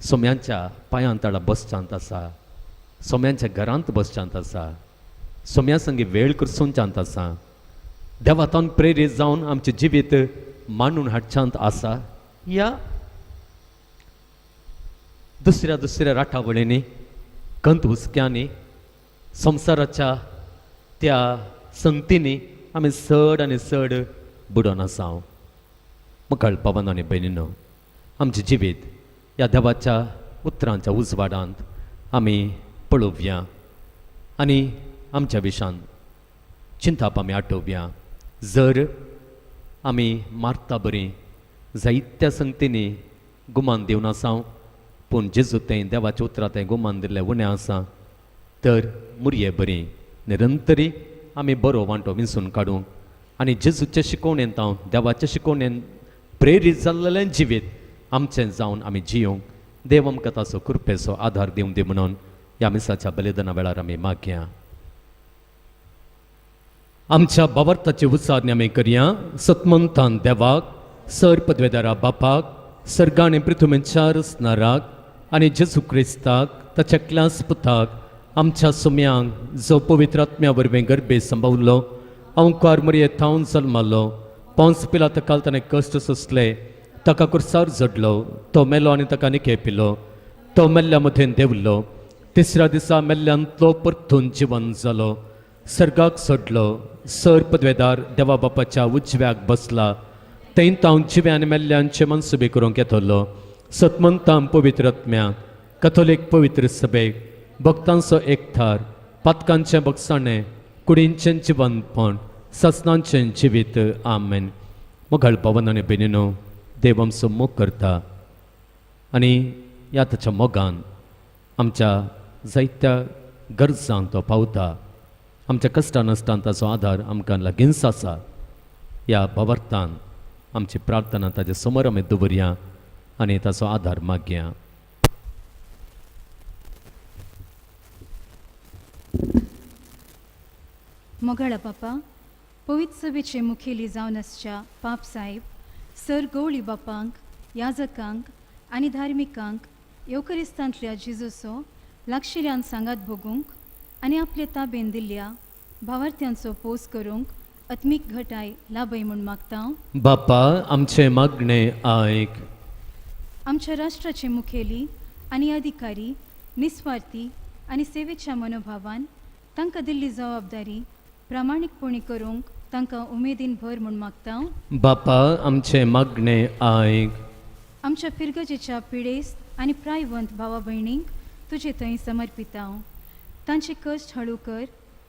सोम्यांच्या पांयां तळा बसच्यांत आसा, सोम्यांच्या घरांत बसच्यांत आसा, सोम्या संगी वेळ करसूनच्यांत आसा, देवातान प्रेरीत जावन आमचें जिवीत मांडून हाडच्यांत आसा, या दुसऱ्या दुसऱ्या राटावळींनी कंत हुसक्यांनी संवसाराच्या त्या संगतींनी आमी चड आनी चड बुडोन आसा. मुखाळ भावान आनी भयणीनो, आमचें जिवीत ह्या देवाच्या उतरांच्या उजवाडांत आमी पळोवया आनी आमच्या विशान चिंताप आमी आठोवया. जर आमी मारता बरीं जायत्या संगतींनी गुमान दिवन आसा, पूण जेजू तें देवाच्या उतरां तें गुमान दिल्लें उणें आसा, तर मुरये बरीं निरंतरी आमी बरो वांटो विंचून काडूंक आनी जेजूचे शिकवणेंत हांव देवाचे शिकवणेन प्रेरीत जाल्लेलें जिवीत आमचें जावन आमी जियोंक देव आमकां ताचो कृपेचो आदार दिवं दी म्हणून ह्या मिसाच्या बलिदाना वेळार आमी मागया. आमच्या बावर्थाची उच्चारणी आमी करया. सतमंतान देवाक, सर पदवेदारा बापाक, सर्गाणी पृथ्वीच्या रचणाराक आनी जेजू क्रिस्ताक ताच्या क्लास पुताक आमच्या सुम्यांक जो पवित्र आत्म्या वरवीं गर्भे संभवलो, अंकार मरये थावन जल्मालो, पोंस पिला तकाल ताणें कश्ट सोंसले, ताका कुर्सार जडलो, तो मेलो आनी ताका निके पिलो, तो मेल्ल्या मदेन देंवलो, तिसऱ्या दिसा मेल्ल्यांतलो परतून जिवन जालो, सर्गाक सोडलो, सर पदवेदार देवा बापाच्या उजव्याक बसला, थंय तावन जिव्या आनी मेल्ल्यांचे मनसुबे करूंक येतलो. सतमंतां पवित्र आत्म्या कथोलीक पवित्र सभेक भक्तांचो एकठार, पातकांचें बगसाणें, कुडींचें जिवनपण, ससनांचें जिवीत. आमेन. मोगाळ भावन आनी भयणीनो, देव आमचो मोग करता आनी ह्या ताच्या मोगान आमच्या जायत्या गरजांक तो पावता. आमच्या कश्टा नश्टान ताचो आदार आमकां लागींच आसा. ह्या भावार्थान आमची प्रार्थना ताजे समोर आमी दवरया आनी ताचो आदार मागया. मोगाळा बापा, पवित्र सभेचे मुखेली जावन आसच्या पाप साहेब सर गवळी बापांक, याजकांक आनी धार्मिकांक येवकरिस्तांतल्या जिजूचो लागशिल्ल्यान सांगात भोगूंक आनी आपले ताबेन दिल्ल्या भावार्थ्यांचो पोस करूंक आत्मीक घटाय लाभय म्हूण मागता. बापा आमचें मागणें आयक. आमच्या राष्ट्राचे मुखेली आनी अधिकारी निस्वार्थी आनी सेवेच्या मनोभावान तांकां दिल्ली जबाबदारी प्रामाणीकपणी करूंक तांकां उमेदीन भर म्हूण मागता. बापा आमचें मागणें आयक. आमच्या फिरगजेच्या पिडेस्त आनी प्रायवंत भावा भयणींक तुजे थंय समर्पिता. तांचे कश्ट हळू कर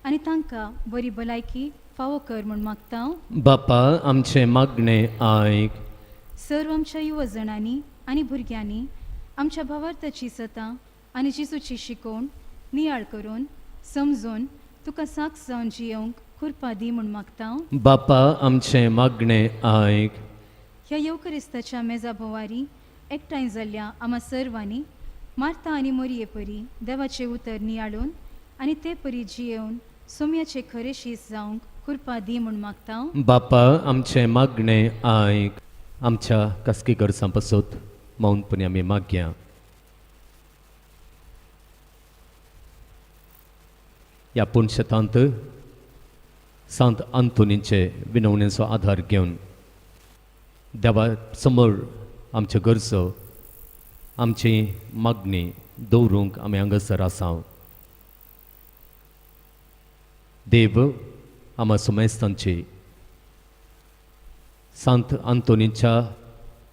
आनी तांकां बरी भलायकी फावो कर म्हूण मागता. बापा आमचें मागणें आयक. सर्व आमच्या युवजणांनी आनी भुरग्यांनी आमच्या भावार्थाची सतां आनी जेजूची शिकोवण नियाळ करून समजून तुका साक्ष जावन जियोवंक कृपा दी म्हूण मागता. बापा आमचें मागणें आयक. ह्या येवकरिस्ताच्या मेजा भोवारी एकठांय जाल्ल्या आमा सर्वांनी मार्ता आनी मोरये परी देवाचें उतर नियाळून आनी ते परी जियेवन सोम्याचे खरे शीस जावंक कृपा दी म्हूण मागता. बापा आमचें मागणें आयक. आमच्या खासगी गरजां पासत मौनपणी आमी मागया. ह्या पुणशेतांत सांत आंतोनीचे विनवणेचो आदार घेवन देवा समोर आमच्यो गरजो आमची मागणी दवरूंक आमी हांगासर आसा. देव आमा सुमेस्तांची सांत आंतोनीच्या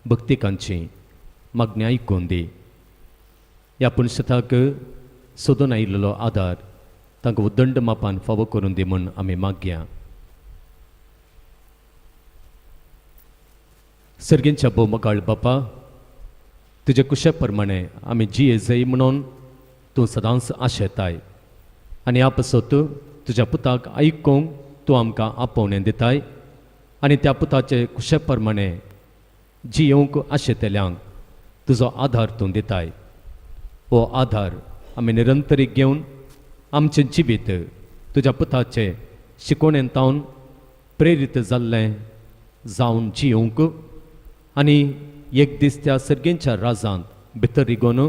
भक्तिकांची मागणी आयकून दी. ह्या पुणशेताक सोदून आयिल्लो आदार तांकां उदंड मापान फावो करून दी म्हूण आमी मागया. सर्गींच्या भोव मकाळ बापा, तुजे कुशे प्रमाणे आमी जिये जय म्हणून तूं सदांच आशेताय आनी ह्या पासत तुज्या पुताक आयकूंक तूं आमकां आपोवणें दिताय आनी त्या पुताचे कुशे प्रमाणे जियेवंक आशेतल्यांक तुजो आदार तूं दिताय. हो आदार आमी निरंतरीक घेवन आमचें जिवीत तुज्या पुताचे शिकवणेन तावन प्रेरीत जाल्लें जावन जियोवंक आनी एक दीस त्या सर्गेंच्या राजांत भितर रिगोवन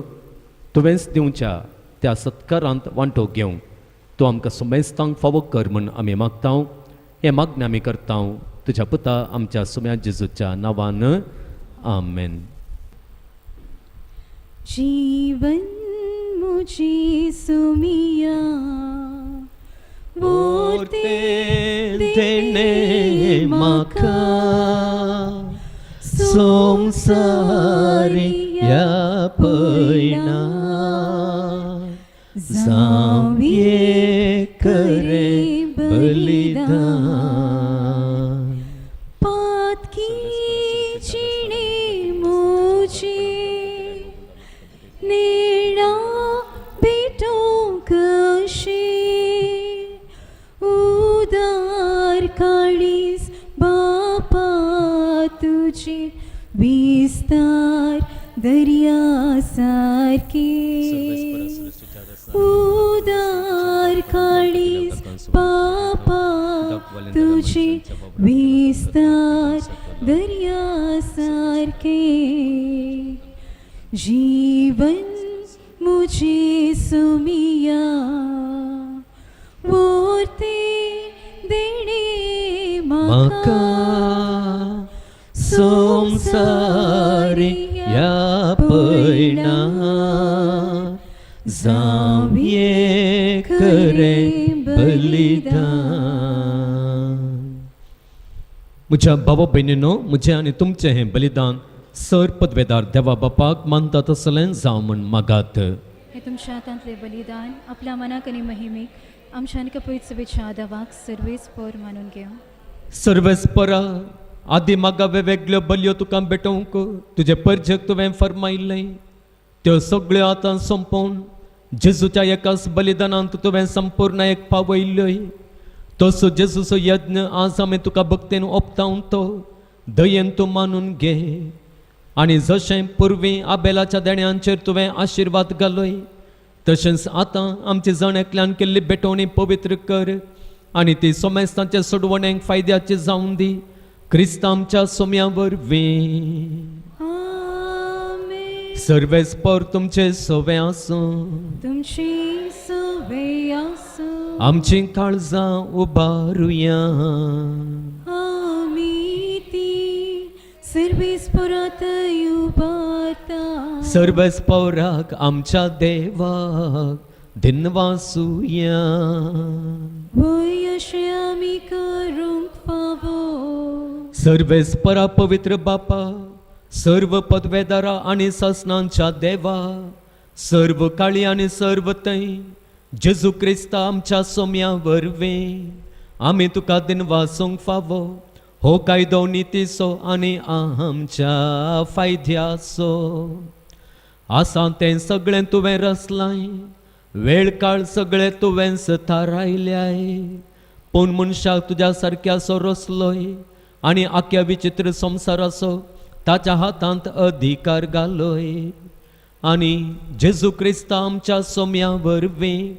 तुवेंच दिवच्या त्या सत्कारांत वांटो घेवंक तूं आमकां सुमेस्तांक फावो कर म्हूण आमी मागता. हें मागणें आमी करता तुज्या पुता आमच्या सुम्या जेजूच्या नांवान, आमेन. जीवन मुझे सुमिया मोर्ते देणे म्हाका संवसारी ह्या पयणा जावये करे बलिदान. पातकी जिणे मुझे नेणा भेटोंक कशें उदार काळीज बापा तुजे विस्तार दर्या सारके, उदार काळीज बापा तुझे विस्तार दर्या सारके. जीवन मुझे सुमिया वोरते देणे म्हाका म्हाका संवसारी ह्या पयणा जावये करे बलिदान. म्हज्या भावा भयणीनो, म्हजें आनी तुमचें हें बलिदान सर पदवेदार देवा बापाक मानता तसलें जावं म्हूण मागात. हे तुमच्या हातांतले बलिदान आपल्या मनाक आनी महिमेक आमच्या आनी पवित्र सभेच्या आदावाक सर्वेस पोर मानून घेवं. सर्वेस्परा, आदी मागा वेगवेगळ्यो बलयो तुका भेटोवंक तुजे परजेक तुवें फर्मायल्लें त्यो सगळ्यो आतां सोंपोवन जेजूच्या एकाच बलिदानांत तुवें संपूर्ण एक पावयल्ल्योय. तसो जेजूचो यज्ञ आज आमी तुका भक्तेन ओपतावन तो दयेन तूं मानून घे आनी जशें पुर्वी आबेलाच्या देण्यांचेर तुवें आशिर्वाद घालोय तशेंच आतां आमची जण एकल्यान केल्ली भेटवणी पवित्र कर आनी ती सोमेस्तांच्या सोडवणेक फायद्याची जावन दी, क्रिस्त आमच्या सोम्या वरवीं. आमेन. सर्वेस्पर तुमचे सोवे आसूं. तुमची सुवे आसूं. आमची काळजां उबारुया. आमी ती सर्वेस पोरात उबारता. सर्वेस्पराक आमच्या देवाक दिनवासुया. वय अशें आमी करूंक फावो. सर्वेस्परा पवित्र बापा, सर्व पदवेदारा आनी सासणांच्या देवा, सर्व काळी आनी सर्व थंय जेजू क्रिस्ता आमच्या सोम्या वरवीं आमी तुका दिनवासूंक फावो. हो कायदो नितीचो आनी आमच्या फायद्याचो आसा. तें सगळें तुवें रचलाय, वेळ काळ सगळें तुवेंच थारायल्याय, पूण मनशाक तुज्या सारक्याचो रचलोय आनी आख्या विचित्र संवसाराचो ताच्या हातांत अधिकार घालोय आनी जेजू क्रिस्ता आमच्या सोम्या वरवीं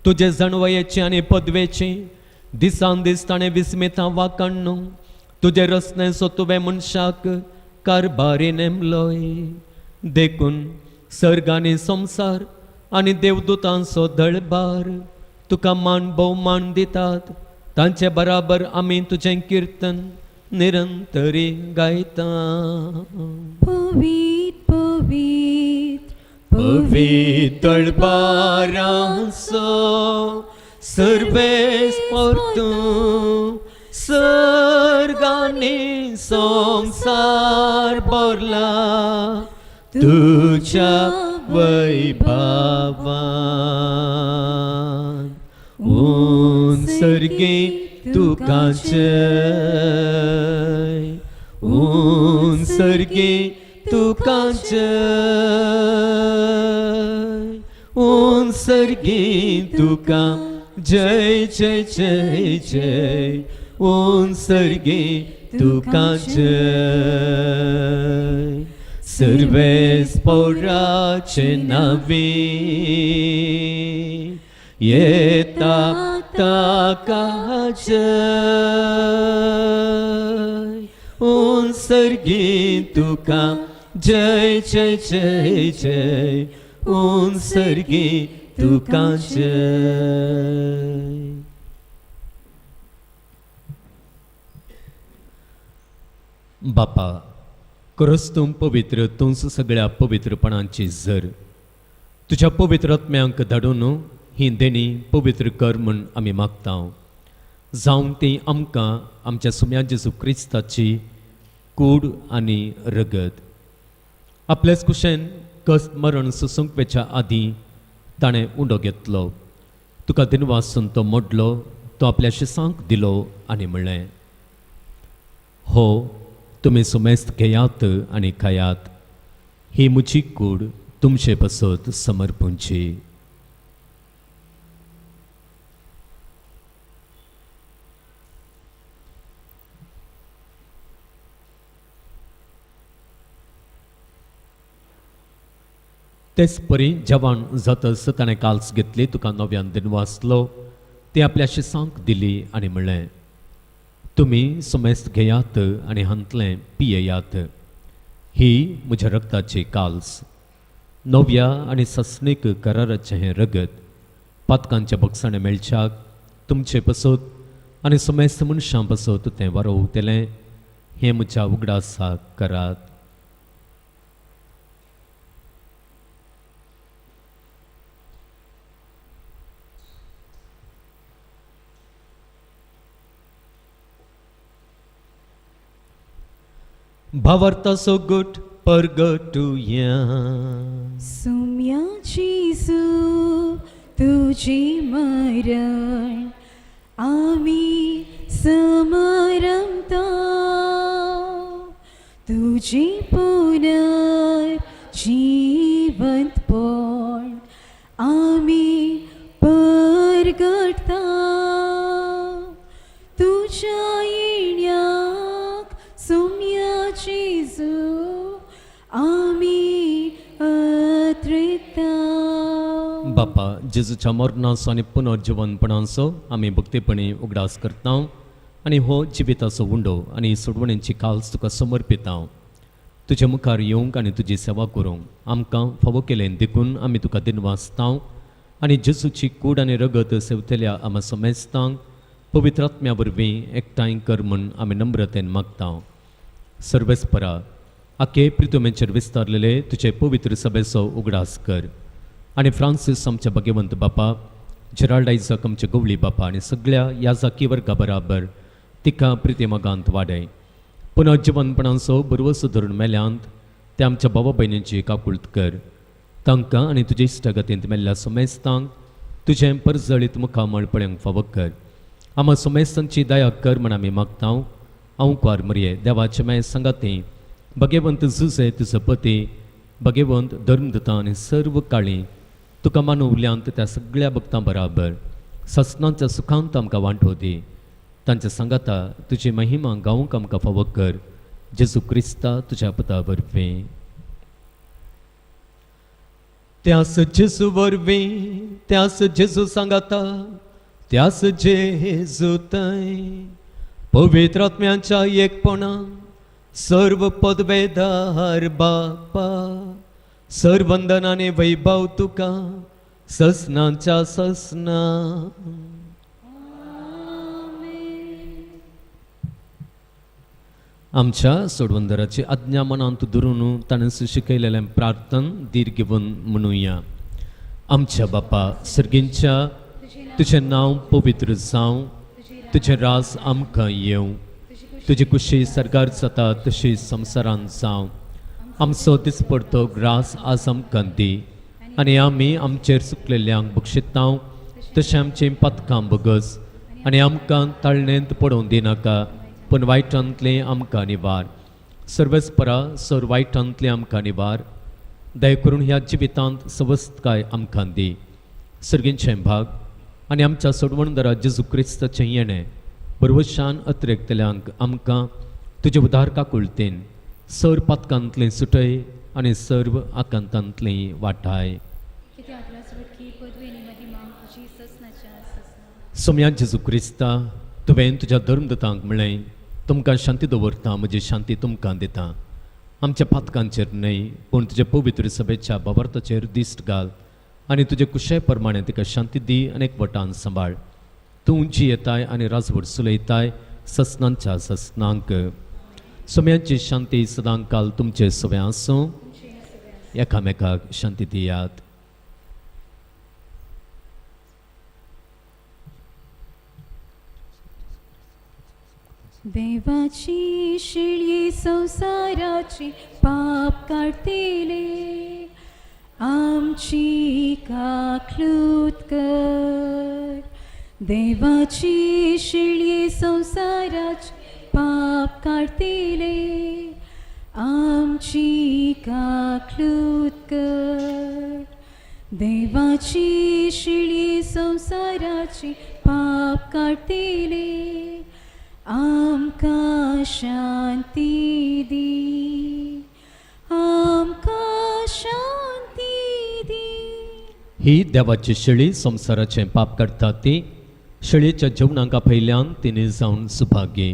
तुजे जाणवयेचे आनी पदवेचे दिसान दीस ताणें विस्मितां वाकाण्णू तुजे रचनेचो तुवें मनशाक कारभारी नेमलोय. देखून सर्ग आनी संवसार आनी देवदूतांचो दळबार तुका मान भोवमान दितात. तांचे बराबर आमी तुजें किर्तन निरंतरी गायता. पवित्र पवित्र पवित्र बारांचो सर्वेस परतूं सर्ग आनी संवसार भरला तुज्या वैभवान. उंसर्गे तुका जय, उंसर्गे तुका जय, उंसर्गे तुका जय जय जय जय, उंसर्गे तुका जय. सर्वेस पौराचे नवे येता ताका जय, उंसर्गे तुका जय जय जय जय, उंसर्गे तुका जय. बापा खरोच तूं पवित्र, तूंच सगळ्या पवित्रपणाची जर तुज्या पवित्र आत्म्यांक धाडून ही देणी पवित्र कर म्हूण आमी मागता. जावं ती आमकां आमच्या सुम्या जेजू क्रिस्ताची कूड आनी रगत. आपल्याच कुशेन कस मरण सोसूंक वेच्या आदीं ताणें उंडो घेतलो, तुका दिनवासून तो मोडलो, तो आपल्या शिसांक दिलो आनी म्हणलें, हो तुमी सुमेस्त घेयात आनी खायात, ही म्हजी कूड तुमचे पासत समर्पूंची. तेच परी जेवण जातच ताणें काल्स घेतली, तुका नव्यान दिनवासलो, ती आपल्या शिसांक दिली आनी म्हणलें, तुमी सुमेस्त घेयात आनी हांतलें पियेयात, ही म्हज्या रगताची काल्स, नव्या आनी सस्नीक कराराचें हें रगत पातकांच्या बक्षाणें मेळच्याक तुमचे पसत आनी सुमेस्त मनशां पसत तें वारोवतलें, हें म्हज्या उगडासाक करात. भावार्थाचो गुट परगटुया. सुम्या जेजू तुझे मरण आमी समरमता, तुझे पुनर्जीवंतपण आमी परगटता, तुझ्या येण्याक सुम्या जेजू आमी अत्रिता. बापा जेजूच्या मरणाचो आनी पुनर्जिवनपणाचो आमी भक्तीपणी उगडास करता आनी हो जिविताचो उंडो आनी सोडवणेची काल्स तुका समर्पिता. तुज्या मुखार येवंक आनी तुजी सेवा करूंक आमकां फावो केलें देखून आमी तुका दिनवासता आनी जेजूची कूड आनी रगत सेवतल्या आमा समेस्तांक पवित्र आत्म्या वरवीं एकठांय कर म्हूण आमी नम्रतेन मागता. सर्वेस्परा आखे प्रितुमेचेर विस्तारलेले तुजे पवित्र सभेचो उगडास कर आनी फ्रांसीस आमच्या भाग्यवंत बापा, जेराल्ड आयजक आमचे गवळी बापा आनी सगळ्या ह्या जाकी वर्गा बराबर तिका प्रितिमगांत वाडय. पुनर्जिवनपणाचो बरवसो धरून मेल्यांत ते आमच्या बाबा भयणींची काकुळत कर. तांकां आनी तुजे इश्टागतींत मेल्ल्या समेस्तांक तुजें परजळीत मुखामळ पळोवंक फावो कर. आमा समेस्तांची दया कर म्हण आमी मागता. हांव कुवार मरये देवाचे माय सांगाती भगेवंत जुजे तुजो पती भगेवंत धर्मदूतां आनी सर्व काळी तुका मानवल्यांत त्या सगळ्या भक्तां बराबर ससनाच्या सुखांत आमकां वांटो दी. तांच्या सांगाता तुजी महिमा गावंक आमकां फावो कर. जेजू क्रिस्ता तुज्या पदा वरवीं. त्यास जेजू वरवीं, त्यास जेजू सांगाता, त्यास जेजू थंय पवित्र आत्म्यांच्या एकपणान सर्व पदवेदार बापा, सर्वंदन आनी वैभव तुका ससनांच्या ससना. आमच्या सोडवंदराची आज्ञा मनांत धरून ताणें शिकयलेलें प्रार्थन धीर घेवन म्हणुया. आमच्या बापा सर्गींच्या, तुजें नांव पवित्र जावं, तुजें राज आमकां येवं, तुजी कुशी सरकार जाता तशी संवसारांत जावं. आमचो दिसपडतो ग्रास आज आमकां दी आनी आमी आमचेर चुकलेल्यांक बक्षितांव तशें आमचीं पातकां बगस आनी आमकां ताळणेंत पडोवंक दिनाका, पूण वायटांतलें आमकां निवार. सर्वेस्परा सर वायटांतलें आमकां निवार. दया करून ह्या जिवितांत सवस्तकाय आमकां दी. सर्गींचें भाग आनी आमच्या सोडवणदारा जेजू क्रिस्ताचें येणें बरवशान अतिरेकतल्यांक आमकां तुजे उदार काकुळतेन सर पातकांतलें सुटय आनी सर्व आकांतांतलें वाटाय. सोम्या जेजू क्रिस्ता, तुवें तुज्या धर्मदतांक म्हणलें, तुमकां शांती दवरता, म्हजी शांती तुमकां दिता. आमच्या पातकांचेर न्हय पूण तुज्या पवित्र सभेच्या बाबार्थाचेर दिश्ट घाल आनी तुजे कुशे प्रमाणे तिका शांती दी आनी एकवटान सांबाळ. तूं उंची येताय आनी राजवट चलयताय ससनांच्या ससनांक. सोम्यांची शांती सदां काल तुमचे सगळें आसूं. एकामेकाक शांती दियात. देवाची शिळी संवसाराची पाप काडटिले, आमची काकलूत कर. देवाची शिळी संवसाराची पाप काडटिले, आमची काकलूत कर. देवाची शिळी संवसाराची पाप काडटिले, आमकां शांती दी, आमकां शांती दी. ही देवाची शेळी संवसाराचें पाप काडटा ती शेळयेच्या जेवणाक आपयल्यान तिणें जावन सुभागी.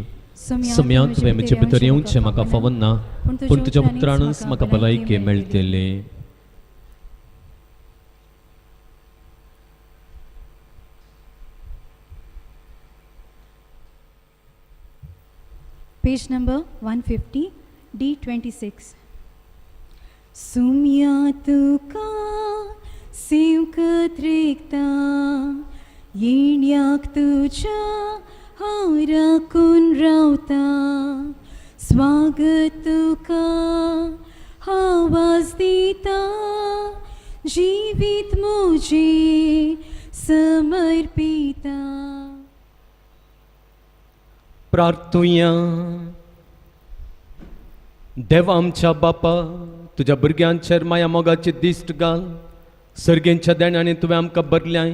सोम्या तुवें म्हजे भितर येवचें म्हाका फावना, पूण तुज्या उतरानच म्हाका भलायकी मेळटली. Page number 150, D26. सुम्या तुका सेवकत रिगता, येण्याक तुज्या हांव राखून रावता. स्वागत तुका आवाज दिता, जिवीत म्हजें समर्पिता. प्रार्थुया. देवा आमच्या बापा, तुज्या भुरग्यांचेर माया मोगाची दिश्ट घाल. सर्गेंच्या देण्यांनी तुवें आमकां भरल्याय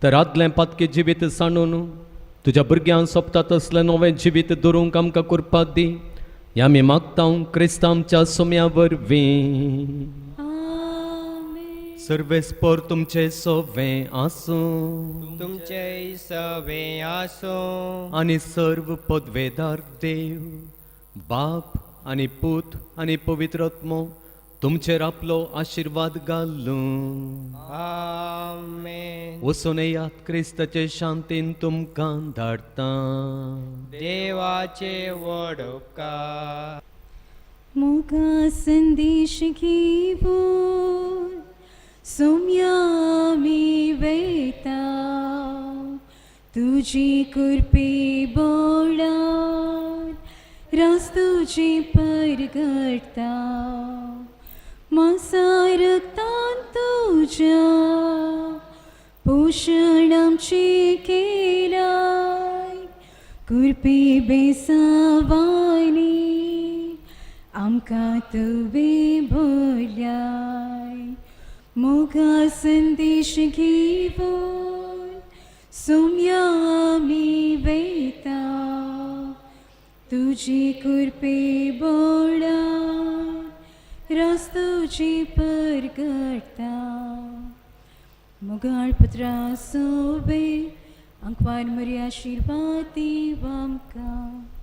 तर आदलें पातकें जिवीत सांडून तुज्या भुरग्यांक सोंपता तसलें नवें जिवीत दवरूंक आमकां करपाक दी. ह्या आमी मागता क्रिस्तांव आमच्या सोम्या वरवीं. आमेन. सर्वेस्पर तुमचें सोवें आसूं. तुमचेय सवे आसूं. आनी सर्व पदवेदार देव बाप आनी पूत आनी पवित्र आत्मो तुमचेर आपलो आशिर्वाद घालूं. आमेन. वचून येयात, क्रिस्ताचे शांतीन तुमकां धाडटा. देवाचे व्हड उपकार. मोगा संदेश घेवन सोम्या आमी वयता, तुजी कृपे बोळान रास तुजी परगटता. मासा रक्तान तुज्या पोशण आमचें केलाय, कृपे बेसावानी आमकां तुवें भरल्याय. मोगा संदेश घेवन सोम्या आमी वयता, तुजी कृपे बोळा रास्तोची परगटा मुगाळ पुत्रा सोबे अंकवार मरी आशिर्वाद आमकां.